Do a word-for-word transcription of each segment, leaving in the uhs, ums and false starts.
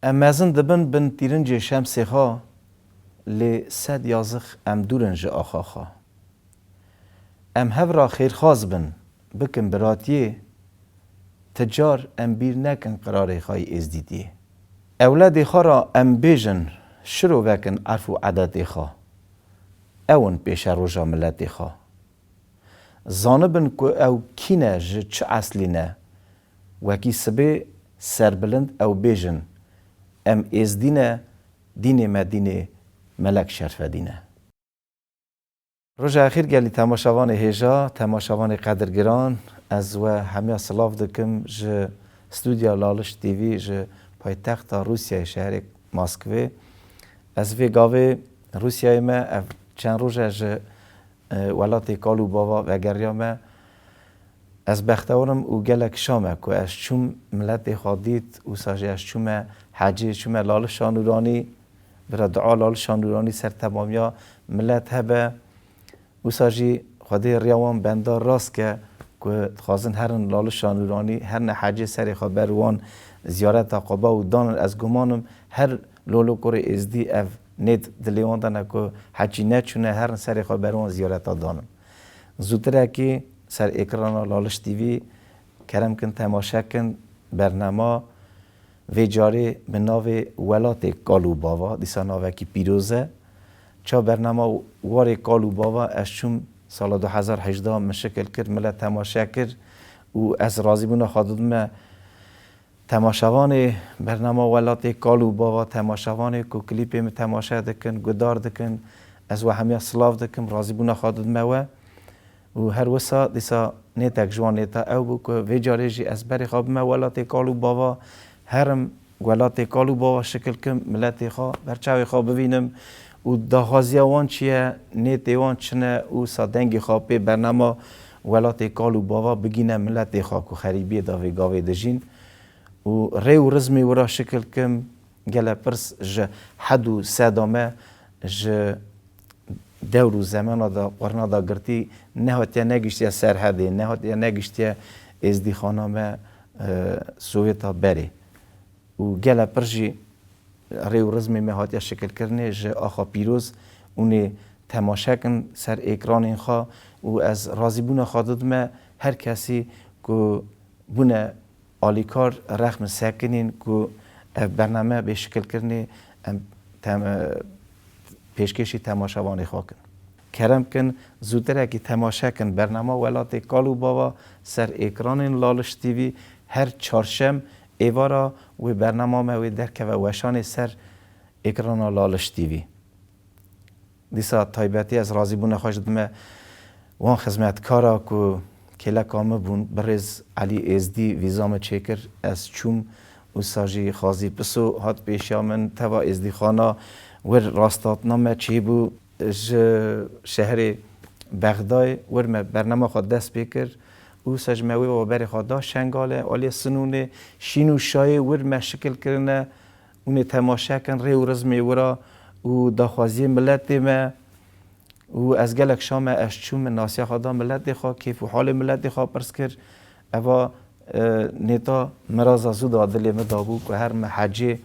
Em mezin dibin bin tîrincê şemsê xwe, lê sed yazix em dûr in ji axa xwe. Em hev re xêrxwaz bin, bikin biratiyê, ti car em bîr nekin qirarê xwe yê êzdîtiyê. Ewledê xwe re em bêjin, şirovekin erf û edetê xwe. Ew in pêşeroja miletê xwe. Zanibin ku ew kî ne, ji çi eslî ne. Wekî sibê serbilind ew bêjin, em êzdî ne, dînê me dînê Melek Şerfedîn e. Roja xêr gelî temaşevanê hêja, temaşevanê qedirgiran, ez we hemiya silav dikim ji stûdya Laliş T V ji paytexta Rûsyayê şeherê Moskvê. Ez vê gavê Rûsyayê me, ev çend roj e ji, e, welatê kal û bava vegeriya me. Ez bextewar im û gelek şa me ku ez çûm miletê xwe dît, wisa jî ez çûme hecê, çûme Lalişa Nûranî, bira dua Lalişa Nûranî ser temamiya milet hebe. Wisa jî Xwedê riya wan benda rast ke ku dixwazin herin Lalişa Nûranî, herine hecê serê xwe ber wan ziyareta xwe ba û danin. Ez guman im her lolo kurê êzdî ev nêt dilê wan de ne ku hecî neçûne, herin serê xwe ber wan ziyareta danin. Zûtirekî ser êkrana Laliş T V kerem kin temaşe kin bernama vê carê bi navê Welatê Kal û Bava, dîsa navekî pîroz e. Ça bernama Warê Kal û Bava, ez çûm sala du hezar hejdeh min şikil kir, milet temaşe kir û ez razîbûna xwe didime temaşevanê bernama Welatê Kal û Bava, temaşevanê ku klîpê min temaşe dikin, guhdar dikin, ez we hemiya silav dikim, razîbûna xwe didime we. Û her wisa dîsa nêtek ji wan nêta ew bû ku vê carê jî ez berê xwe bime Welatê Kal û Bava, herim Welatê Kal û Bava şikil kim, miletê xwe, berçavê xwe bivînim û daxwaziya wan çi ye, nêtê wan çi ne û wisa dengê xwe pê bernama Welatê Kal û Bava bigîne miletê xwe ku xerîbiyê de vê gavê dijîn û rê û rizmê wira şikil kim. Gele pirs ji hed û seda me, ji dewr û zemana de, qurna de girtî, nehatiye negiştiye Serhedê, nehatiye negiştiye êzdîxana me, e, Sowêta berê. Û gele pir jî rê û rizmê me hatiye şikilkirinê ji axa pîroz ûnê temaşe kin ser êkranên xwe û ez razîbûna xwe didime her kesî ku bûne alîkar, rexmin sekinîn ku ev bername bê şikilkirinê em tem-, pêşkêşî temaşevanê xwe kin. Kerem kin, zûtirekî temaşe kin bernama Welatê Kal û Bava ser êkranên Laliş T V, her çarşem êvara wê bernama me wê derkeve weşanê ser êkrana Laliş T V. Dîsa taybetî ez razîbûna xwe ji dime wan xizmetkara ku kêleka min bûn, birêz Elî Êzdî vîza min çêkir, ez çûm, wisa jî Xazî Piso hat pêşiya min, teva êzdîxana wir rastatna me çêbû. Ji şeherê Bexdayê wir me bernama xwe dest pê kir û wisa ji me wê we berê xwe da Şengalê, aliyê Sinûnê, şîn û şayê wir me şikil kirine. Hûn ê temaşe kin rê û rizmê wira û daxwaziyê miletê me. Û ez gelek şa me, ez çûm, min nasiya xwe da miletê xwe, kêf û halê miletê xwe pirs kir. Eva, e, nêta miraza zû da dilê min dabû ku her me hecê,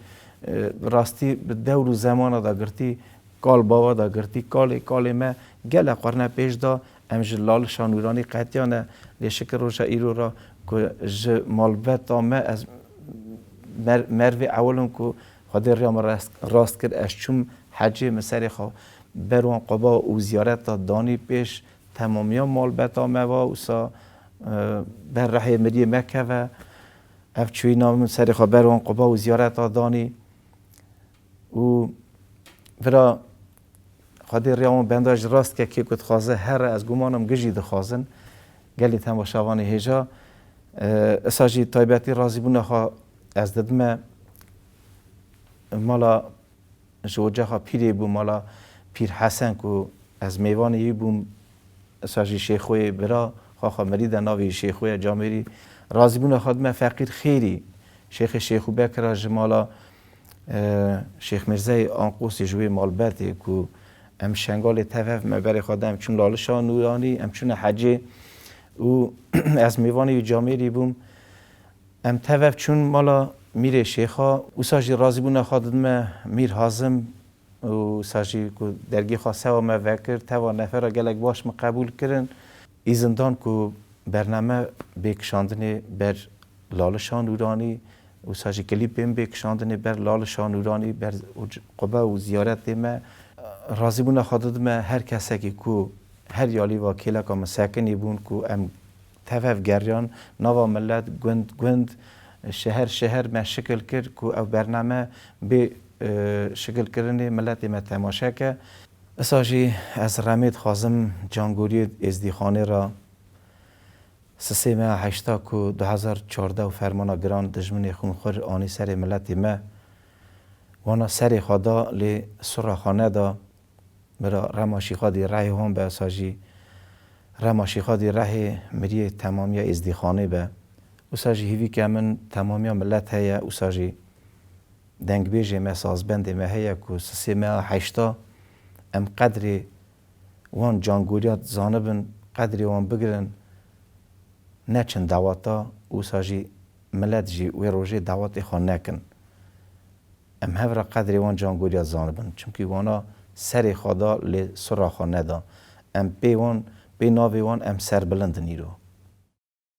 e, rastî bi dewr û zemana da girtî, kal bava da girtî, kalê, kalê me gelek qurne pêş da, em ji Lalişa Nûranî qetiyane, lê şikir roja îro ra ku ji malbeta me ez mer-, mervê ewil im ku Xwedê riya min rast, rast kir, ez çûm hecê, min serê xwe ber wan qeba û ziyareta danî pêş temamiya malbeta me va, wisa, e, ber rehê miriyê me keve. Ev çûyîna min serê xwe ber wan qeba û ziyareta danî. Û vira Xwedê riya wan benda ji rast ke, kê ku dixwaze here, ez guman im gijî dixwazin. Gelî temaşevanê hêja, e, esa jî taybetî razîbûna xwe ez didime mala ji ocaxa pîrê bû, mala Pîr Hesen ku ez mêvanê wî bûm, esa jî Şêxoyê bira xwe xwe mirî de navê Şêxoyê Camêrî. Razîbûna xwe dime Feqîr Xêrî, Şêxê Şêxû Bekira ji mala, e, Şêx Mirzeyê Anqosê ji wê malbetê ku em Şengalê tev hev me berê xwe de em çûn Lalişa Nûranî, em çûne hecê û ez mêvanê wî Camêrî bûm. Em tev hev çûn mala Mîrê Şêxa, wisa jî razîbûna xwe didime Mîr Hazim, û wisa jî ku dergê xwe sewa me vekir, teva nefera gelek baş min qebûl kirin. Îzin dan ku bername bê kişandinê ber Lalişa Nûranî, wisa jî klîpên bê kişandinê ber Lalişa Nûranî, ber û c-, qube û ziyaretê me. Razîbûna xwe didime her kesekî ku her yalîva kêleka min sekinî bûn ku em tev hev geriyan, nava milet, gund gund, şeher şeher me şikil kir ku ew bername bê, e, şikilkirinê miletê me temaşe ke. Isa jî ez remê dixwazim cangoriyê Êzdîxanê re sisê me heşta ku du hezar çardeh û fermana giran dijminê xûnxwir anî serê miletê me, wana serê xwe da lê sura xwe neda. Bira rema Şîxadî Rehê hon be, wisa jî rema Şîxadî Rehê miriyê temamiya Êzdîxanê be. Wisa jî hêvîke min temamiya milet heye, wisa jî dengbêjê me, sazbendê me heye ku sisê me a heşta em qedrê wan cangoriya zanibin, qedrê wan bigirin, neçin daweta, wisa jî milet jî wê rojê dawetê xwe nekin. Em hev re qedrê wan cangoriya zanibin. Çimkî wana serê xwe da lê sura xwe neda. Em pê wan, pê navê wan em serbilind in îro.